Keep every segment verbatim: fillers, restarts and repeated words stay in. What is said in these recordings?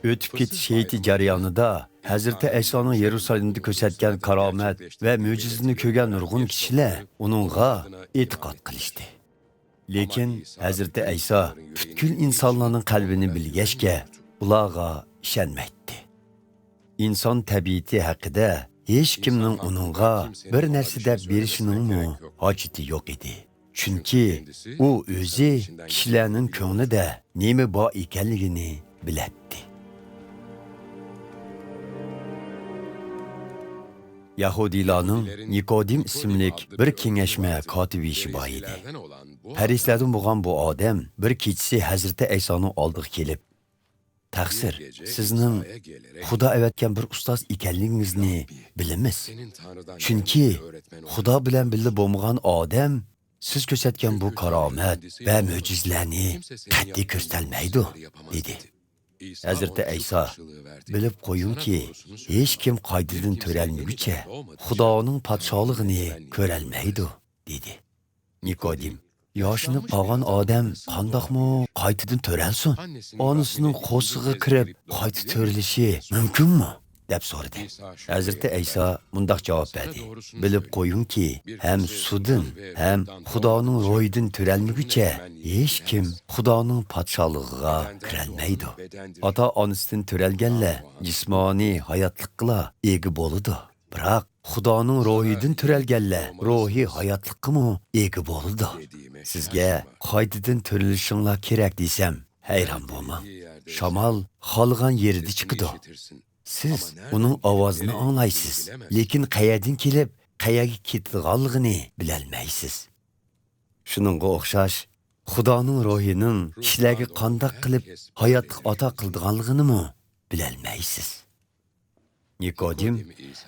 ئۆتۈپ كېتىش ھېيتى جەريانىدا ھەزرىتى ئەيسانىڭ يېرۇسالېمدا كۆرسەتكەن كارامەت ۋە مۆجىزىنى كۆرگەن نۇرغۇن كىشىلەر ئۇنىڭغا ئېتىقاد قىلىشتى. لېكىن ھەزرىتى ئەيسا پۈتكۈل ئىنسانلارنىڭ قەلبىنى بىلگەچكە، ئۇلارغا ئىشەنمەيتتى. ئىنسان تەبىئىتى ھەققىدە ھېچكىمنىڭ ئۇنىڭغا بىر نەرسە دەپ بېرىشىنىڭمۇ ھاجىتى يوق ئىدى. چۈنكى ئۇ ئۆزى كىشىلەرنىڭ كۆڭلىدە نېمە بار ئىكەنلىكىنى بىلەتتى. يەھۇدىيلارنىڭ نىكودىم ئىسىملىك بىر كېڭەشمە كاتىپ ئىشى بار ئىدى. پەرىسىيلەردىن بولغان بۇ ئادەم بىر كېچىسى ھەزرىتى ئەيسانىڭ ئالدىغا كېلىپ، تەقسىر، سىزنىڭ خۇدا ئەۋەتكەن بىر ئۇستاز ئىكەنلىكىڭىزنى بىلىمىز. چۈنكى خۇدا بىلەن بىللە بولمىغان ئادەم سىز كۆرسەتكەن بۇ كارامەت ۋە مۆجىزىلەرنى قەتئىي كۆرسىتەلمەيدۇ، دېدى. ھەزرىتى ئەيسا، بىلىپ قويۇڭكى، ھېچكىم قايتىدىن تۆرەلمىگۈچە خۇدانىڭ پادىشاھلىقىنى كۆرەلمەيدۇ، دېدى. نىكودىم، ياشىنىپ قالغان ئادەم قانداقمۇ قايتىدىن تۆرەلسۇن؟ ئانىسىنىڭ قورسىقىغا كىرىپ قايتا تۆرىلىشى مۇمكىنمۇ؟ دەپ سورىدى. ھەزرىتى ئەيسا مۇنداق جاۋاب بەردى، بىلىپ قويۇڭكى، ھەم سۇدىن، ھەم خۇدانىڭ روھىدىن تۆرەلمىگۈچە ھېچكىم خۇدانىڭ پادىشاھلىقىغا كىرەلمەيدۇ. ئاتا-ئانىسىدىن تۆرەلگەنلەر جىسمانىي ھاياتلىققىلا ئىگە بولىدۇ. بىراق خۇدانىڭ روھىدىن تۆرەلگەنلەر روھىي ھاياتلىققىمۇ ئىگە بولىدۇ. سىزگە قايتىدىن تۆرىلىشىڭلار كېرەك دېسەم، ھەيران بولماڭ. شامال خالىغان يېرىدە چىقىدۇ. سىز ئۇنىڭ ئاۋازىنى ئاڭلايسىز، لېكىن قەيەردىن كېلىپ، قەيەرگە كېتىدىغانلىقىنى بىلەلمەيسىز. شۇنىڭغا ئوخشاش، خۇدانىڭ روھىنىڭ كىشىلەرگە قانداق قىلىپ ھاياتلىق ئاتا قىلىدىغانلىقىنىمۇ بىلەلمەيسىز. نىكودىم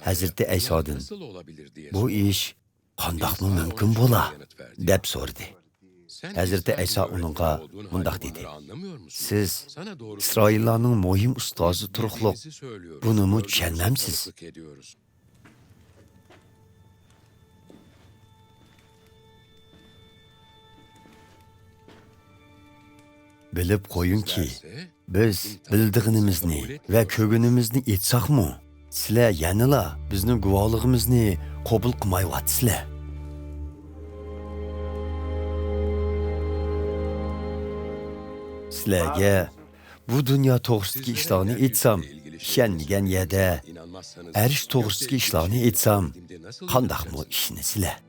ھەزرىتى ئەيسادىن، بۇ ئىش قانداقمۇ مۇمكىن بولا؟ دەپ سورىدى. ھەزرىتى ئەيسا ئۇنىڭغا مۇنداق دېدى، سىز ئىسرائىللارنىڭ مۇھىم ئۇستازى تۇرۇقلۇق بۇنىمۇ چۈشەنمەمسىز؟ بىلىپ قويۇڭكى، بىز بىلىدىغىنىمىزنى ۋە كۆرگىنىمىزنى ئېيتساقمۇ، سىلەر يەنىلا بىزنىڭ گۇۋاھلىقىمىزنى قوبۇل قىلمايۋاتىسىلەر. سىلەرگە بۇ دۇنيا توغرىسىدىكى ئىشلارنى ئېيتسام، ئىشەنمىگەن يەردە ئەرش توغرىسىدىكى ئىشلارنى ئېيتسام، قانداقمۇ ئىشىنىسىلەر؟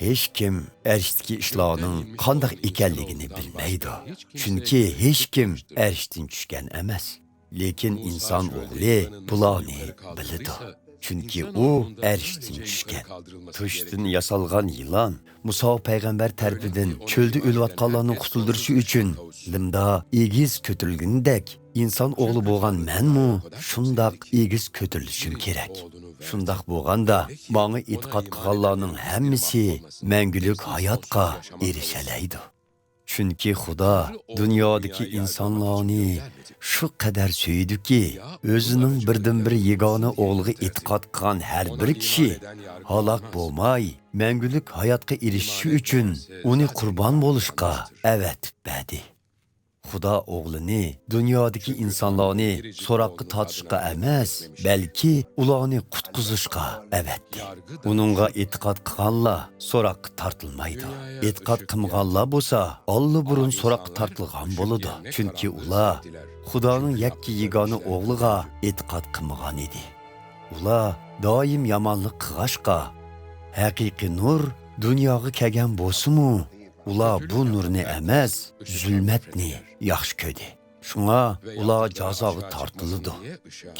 ھېچكىم ئەرشتىكى ئىشلارنىڭ قانداق ئىكەنلىكىنى بىلمەيدۇ. چۈنكى ھېچكىم ئەرشتىن چۈشكەن ئەمەس. لېكىن ئىنسان ئوغلى بۇلارنى بىلىدۇ. چۈنكى ئۇ ئەرشتىن چۈشكەن. تۇشتىن ياسالغان يىلان مۇسا پەيغەمبەر تەرىپىدىن چۆلدە ئۆلۈۋاتقانلارنى قۇتۇلدۇرۇشى ئۈچۈن لىمدا ئېگىز كۆتۈرۈلگىنىدەك، ئىنسان ئوغلى بولغان مەنمۇ شۇنداق ئېگىز كۆتۈرۈلۈشۈم كېرەك. شۇنداق بولغاندا، ماڭا ئېتىقاد قىلغانلارنىڭ ھەممىسى مەڭگۈلۈك ھاياتقا ئېرىشەلەيدۇ. چۈنكى خۇدا دۇنيادىكى ئىنسانلارنى شۇ قەدەر سۆيىدۇكى، ئۆزىنىڭ بىردىنبىر يېگانە ئوغلىغا ئېتىقاد قىلغان ھەر بىر كىشى ھالاك بولماي، مەڭگۈلۈك ھاياتقا ئېرىشىشى ئۈچۈن ئۇنى قۇربان بولۇشقا ئەۋەتىپ بەردى. خۇدا ئوغلىنى دۇنيادىكى ئىنسانلارنى سوراققا تارتىشقا ئەمەس، بەلكى ئۇلارنى قۇتقۇزۇشقا ئەۋەتتى. ئۇنىڭغا ئېتىقاد قىلغانلار سوراققا تارتىلمايدۇ. ئېتىقاد قىلمىغانلار بولسا ئاللىبۇرۇن سوراققا تارتىلغان بولىدۇ. چۈنكى ئۇلار خۇدانىڭ يەككە يېگانە ئوغلىغا ئېتىقاد قىلمىغان ئىدى. ئۇلار دائىم يامانلىق قىلغاچقا، ھەقىقىي نۇر دۇنياغا كەلگەن بولسىمۇ، ئۇلار بۇ نۇرنى ئەمەس، زۇلمەتنى ياخشى كۆردى. شۇڭا ئۇلار جازاغا تارتىلىدۇ.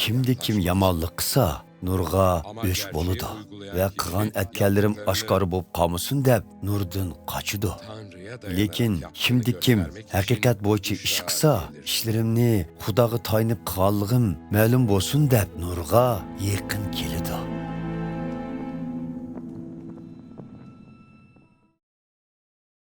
كىمدە كىم يامانلىق قىلسا، نۇرغا ئۆچ بولىدۇ ۋە قىلغان ئەتكەنلىرىم ئاشكارا بولۇپ قالمىسۇن دەپ نۇردىن قاچىدۇ. لېكىن كىمدە كىم ھەقىقەت بويىچە ئىش قىلسا، ئىشلىرىمنى خۇداغا تايىنىپ قىلغانلىقىم مەلۇم بولسۇن دەپ نۇرغا يېقىن كېلىدۇ.